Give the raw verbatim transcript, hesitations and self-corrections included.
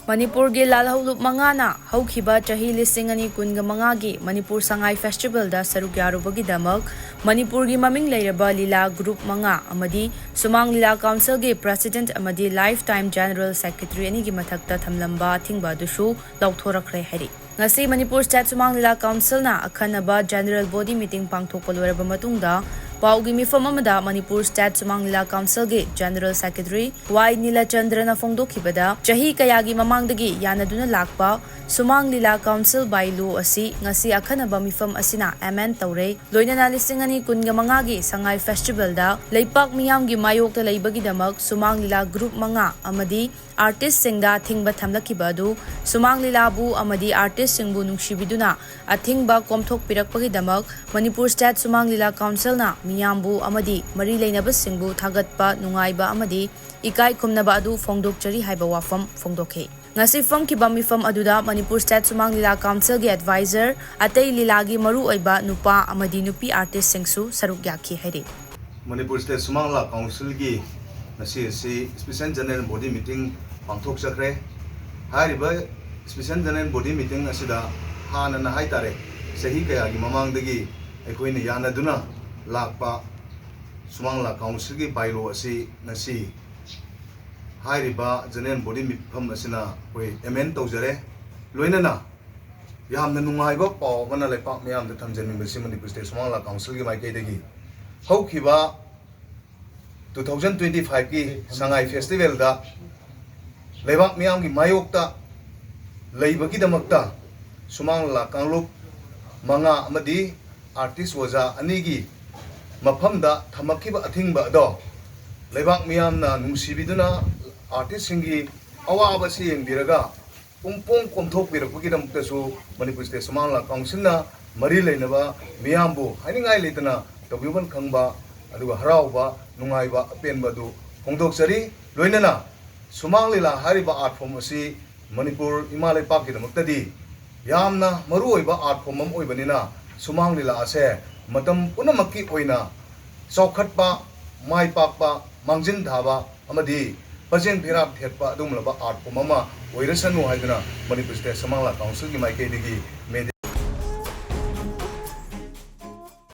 ꯃꯅꯤꯄꯨꯔꯒꯤ ꯂꯥꯜꯍꯧꯂꯨꯞ ꯃꯉꯥꯅ ꯍꯧꯈꯤꯕ ꯆꯍꯤ ꯂꯤꯁꯤꯡ ꯑꯅꯤ ꯀꯨꯟꯒ ꯃꯉꯥꯒꯤ ꯃꯅꯤꯄꯨꯔ ꯁꯉꯥꯏ ꯐꯦꯁꯇꯤꯚꯦꯜꯗ ꯁꯔꯨꯛ ꯌꯥꯔꯨꯕꯒꯤꯗꯃꯛ ꯃꯅꯤꯄꯨꯔꯒꯤ ꯃꯃꯤꯡ ꯂꯩꯔꯕ ꯂꯤꯂꯥ ꯒ꯭ꯔꯨꯞ ꯃꯉꯥ ꯑꯃꯗꯤ ꯁꯨꯃꯥꯡ ꯂꯤꯂꯥ ꯀꯥꯎꯟꯁꯤꯜꯒꯤ ꯄ꯭ꯔꯦꯁꯤꯗꯦꯟꯠ ꯑꯃꯗꯤ ꯂꯥꯏꯐ ꯇꯥꯏꯝ ꯖꯦꯅꯔꯦꯜ ꯁꯦꯀ꯭ꯔꯦꯇꯔꯤ ꯑꯅꯤꯒꯤ ꯃꯊꯛꯇ ꯊꯝꯂꯝꯕ ꯑꯊꯤꯡꯕ ꯑꯗꯨꯁꯨ ꯂꯧꯊꯣꯔꯛꯈ꯭ꯔꯦ ꯍꯥꯏꯔꯤ꯫ ꯉꯁꯤ ꯃꯅꯤꯄꯨꯔ ꯁ꯭ꯇꯦꯠ ꯁꯨꯃꯥꯡ ꯂꯤꯂꯥ ꯀꯥꯎꯟꯁꯤꯜꯅ ꯑꯈꯟꯅꯕ ꯖꯦꯅꯔꯦꯜ ꯕꯣꯗꯤ ꯃꯤꯇꯤꯡ ꯄꯥꯡꯊꯣꯛꯄ ꯂꯣꯏꯔꯕ ꯃꯇꯨꯡꯗ ꯄꯥꯎꯒꯤ ꯃꯤꯐꯝ ꯑꯃꯗ ꯃꯅꯤꯄꯨꯔ ꯁ꯭ꯇꯦꯠ ꯁꯨꯃꯥꯡ ꯂꯤꯂꯥ ꯀꯥꯎꯟꯁꯤꯜꯒꯤ ꯖꯦꯅꯔꯦꯜ ꯁꯦꯀ꯭ꯔꯦꯇꯔꯤ ꯋꯥꯏ ꯅꯤꯂꯆꯟꯗ꯭ꯔꯅ ꯐꯣꯡꯗꯣꯛꯈꯤꯕꯗ, ꯆꯍꯤ ꯀꯌꯥꯒꯤ ꯃꯃꯥꯡꯗꯒꯤ ꯌꯥꯅꯗꯨꯅ ꯂꯥꯛꯄ ꯁꯨꯃꯥꯡ ꯂꯤꯂꯥ ꯀꯥꯎꯟꯁꯤꯜ ꯕꯥꯏꯂꯣ ꯑꯁꯤ ꯉꯁꯤ ꯑꯈꯟꯅꯕ ꯃꯤꯐꯝ ꯑꯁꯤꯅ ꯑꯦꯃꯦꯟ ꯇꯧꯔꯦ꯫ ꯂꯣꯏꯅꯅ ꯂꯤꯁꯤꯡ ꯑꯅꯤ ꯀꯨꯟꯒ ꯃꯉꯥꯒꯤ ꯁꯉꯥꯏ ꯐꯦꯁꯇꯤꯚꯦꯜꯗ ꯂꯩꯄꯥꯛ ꯃꯤꯌꯥꯝꯒꯤ ꯃꯥꯌꯣꯛꯇ ꯂꯩꯕꯒꯤꯗꯃꯛ ꯁꯨꯃꯥꯡ ꯂꯤꯂꯥ ꯒ꯭ꯔꯨꯞ ꯃꯉꯥ ꯑꯃꯗꯤ ꯑꯥꯔꯇꯤꯁꯁꯤꯡꯗ ꯑꯊꯤꯡꯕ ꯊꯝꯂꯛꯈꯤꯕ ꯑꯗꯨ ꯁꯨꯃꯥꯡ ꯂꯤꯂꯥꯕꯨ ꯑꯃꯗꯤ ꯑꯥꯔꯇꯤꯁꯁꯤꯡꯕꯨ ꯅꯨꯡꯁꯤꯕꯤꯗꯨꯅ ꯑꯊꯤꯡꯕ ꯀꯣꯝꯊꯣꯛꯄꯤꯔꯛꯄꯒꯤꯗꯃꯛ ꯃꯅꯤꯄꯨꯔ ꯁ꯭ꯇꯦꯠ ꯁꯨꯃꯥꯡ ꯂꯤꯂꯥ ꯀꯥꯎꯟꯁꯤꯜꯅ ꯃꯤꯌꯥꯝꯕꯨ ꯑꯃꯗꯤ ꯃꯔꯤ ꯂꯩꯅꯕꯁꯤꯡꯕꯨ ꯊꯥꯒꯠꯄ ꯅꯨꯡꯉꯥꯏꯕ ꯑꯃꯗꯤ ꯏꯀꯥꯏ ꯈꯨꯝꯅꯕ ꯑꯗꯨ ꯐꯣꯡꯗꯣꯛꯆꯔꯤ ꯍꯥꯏꯕ ꯋꯥꯐꯝ ꯐꯣꯡꯗꯣꯛꯈꯤ꯫ ꯉꯁꯤ ꯐꯝꯈꯤꯕ ꯃꯤꯐꯝ ꯑꯗꯨꯗ ꯃꯅꯤꯄꯨꯔ ꯁ꯭ꯇꯦꯠ ꯁꯨꯃꯥꯡ ꯂꯤꯂꯥ ꯀꯥꯎꯟꯁꯤꯜꯒꯤ ꯑꯦꯗꯚꯥꯏꯖꯔ, ꯑꯇꯩ ꯂꯤꯂꯥꯒꯤ ꯃꯔꯨꯑꯣꯏꯕ ꯅꯨꯄꯥ ꯑꯃꯗꯤ ꯅꯨꯄꯤ ꯑꯥꯔꯇꯤꯁꯁꯤꯡꯁꯨ ꯁꯔꯨꯛ ꯌꯥꯈꯤ ꯍꯥꯏꯔꯤ꯫ ꯃꯅꯤꯄꯨꯔ ꯁ꯭ꯇꯦꯠ ꯁꯨꯃꯥꯡ ꯂꯤꯂꯥ ꯀꯥꯎꯟꯁꯤꯜꯒꯤ ꯉꯁꯤ ꯑꯁꯤ ꯁ꯭ꯄꯦꯁꯤꯌꯦꯜ ꯖꯦꯅꯔꯦꯜ ꯕꯣꯗꯤ ꯃꯤꯇꯤꯡ ꯄꯥꯡꯊꯣꯛꯆꯈ꯭ꯔꯦ꯫ ꯍꯥꯏꯔꯤꯕ ꯁ꯭ꯄꯦꯁꯤꯌꯦꯜ ꯖꯦꯅꯔꯦꯜ ꯕꯣꯗꯤ ꯃꯤꯇꯤꯡ ꯑꯁꯤꯗ ꯍꯥꯟꯅꯅ ꯍꯥꯏꯇꯥꯔꯦ, ꯆꯍꯤ ꯀꯌꯥꯒꯤ ꯃꯃꯥꯡꯗꯒꯤ ꯑꯩꯈꯣꯏꯅ ꯌꯥꯅꯗꯨꯅ ꯂꯥꯛꯄ ꯁꯨꯃꯥꯡ ꯂꯤꯂꯥ ꯀꯥꯎꯟꯁꯤꯜꯒꯤ ꯕꯥꯏꯂꯣ ꯑꯁꯤ ꯉꯁꯤ ꯍꯥꯏꯔꯤꯕ ꯖꯦꯅꯔꯦꯜ ꯕꯣꯗꯤ ꯃꯤꯐꯝ ꯑꯁꯤꯅ ꯑꯩꯈꯣꯏ ꯑꯦꯃꯦꯟ ꯇꯧꯖꯔꯦ꯫ ꯂꯣꯏꯅꯅ ꯌꯥꯝꯅ ꯅꯨꯡꯉꯥꯏꯕ ꯄꯥꯎ ꯑꯃꯅ ꯂꯩꯄꯥꯛ ꯃꯤꯌꯥꯝꯗ ꯊꯝꯖꯅꯤꯡꯕꯁꯤ ꯃꯅꯤꯄꯨꯔ ꯁ꯭ꯇꯦꯠ ꯁꯨꯃꯥꯡ ꯂꯤꯂꯥ ꯀꯥꯎꯟꯁꯤꯜꯒꯤ ꯃꯥꯏꯀꯩꯗꯒꯤ ꯍꯧꯈꯤꯕ two thousand twenty five ꯀꯤ ꯁꯉꯥꯏ ꯐꯦꯁꯇꯤꯚꯦꯜꯗ ꯂꯩꯕꯥꯛ ꯃꯤꯌꯥꯝꯒꯤ ꯃꯥꯌꯣꯛꯇ ꯂꯩꯕꯒꯤꯗꯃꯛꯇ ꯁꯨꯃꯥꯡ ꯂꯤꯂꯥ ꯀꯥꯡꯂꯨꯞ ꯃꯉꯥ ꯑꯃꯗꯤ ꯑꯥꯔꯇꯤꯁ ꯑꯣꯖꯥ ꯑꯅꯤꯒꯤ ꯃꯐꯝꯗ ꯊꯝꯃꯛꯈꯤꯕ ꯑꯊꯤꯡꯕ ꯑꯗꯣ ꯂꯩꯕꯥꯛ ꯃꯤꯌꯥꯝꯅ ꯅꯨꯡꯁꯤꯕꯤꯗꯨꯅ ꯑꯥꯔꯇꯤꯁꯁꯤꯡꯒꯤ ꯑꯋꯥꯕꯁꯤ ꯌꯦꯡꯕꯤꯔꯒ ꯄꯨꯡꯄꯣꯡ ꯀꯣꯝꯊꯣꯛꯄꯤꯔꯛꯄꯒꯤꯗꯃꯛꯇꯁꯨ ꯃꯅꯤꯄꯨꯔ ꯁ꯭ꯇꯦꯠ ꯁꯨꯃꯥꯡ ꯂꯤꯂꯥ ꯀꯥꯎꯟꯁꯤꯜꯅ ꯃꯔꯤ ꯂꯩꯅꯕ ꯃꯤꯌꯥꯝꯕꯨ ꯍꯥꯏꯅꯤꯡꯉꯥꯏ ꯂꯩꯇꯅ ꯇꯧꯕꯤꯃꯜ ꯈꯪꯕ, ꯑꯗꯨꯒ ꯍꯔꯥꯎꯕ ꯅꯨꯡꯉꯥꯏꯕ ꯑꯄꯦꯟꯕ ꯑꯗꯨ ꯐꯣꯡꯗꯣꯛꯆꯔꯤ꯫ ꯂꯣꯏꯅꯅ ꯁꯨꯃꯥꯡ ꯂꯤꯂꯥ ꯍꯥꯏꯔꯤꯕ ꯑꯥꯔꯠ ꯐꯣꯝ ꯑꯁꯤ ꯃꯅꯤꯄꯨꯔ ꯏꯃꯥ ꯂꯩꯄꯥꯛꯀꯤꯗꯃꯛꯇꯗꯤ ꯌꯥꯝꯅ ꯃꯔꯨꯑꯣꯏꯕ ꯑꯥꯔꯠ ꯐꯣꯝ ꯑꯃ ꯑꯣꯏꯕꯅꯤꯅ ꯁꯨꯃꯥꯡ ꯂꯤꯂꯥ ꯑꯁꯦ ꯃꯇꯝ ꯄꯨꯝꯅꯃꯛꯀꯤ ꯑꯣꯏꯅ ꯆꯥꯎꯈꯠꯄ, ꯃꯥꯏ ꯄꯥꯛꯄ, ꯃꯥꯡꯖꯤꯟ ꯊꯥꯕ ꯑꯃꯗꯤ ꯄꯖꯦꯡ ꯐꯤꯔꯥꯛ ꯊꯦꯠꯄ ꯑꯗꯨꯒꯨꯝꯂꯕ ꯑꯥꯔꯠ ꯐꯣꯝ ꯑꯃ ꯑꯣꯏꯔꯁꯅꯨ ꯍꯥꯏꯗꯨꯅ ꯃꯅꯤꯄꯨꯔ ꯁ꯭ꯇꯦꯠ ꯁꯃꯥꯡꯂꯥ ꯀꯥꯎꯟꯁꯤꯜꯒꯤ ꯃꯥꯏꯀꯩꯗꯒꯤ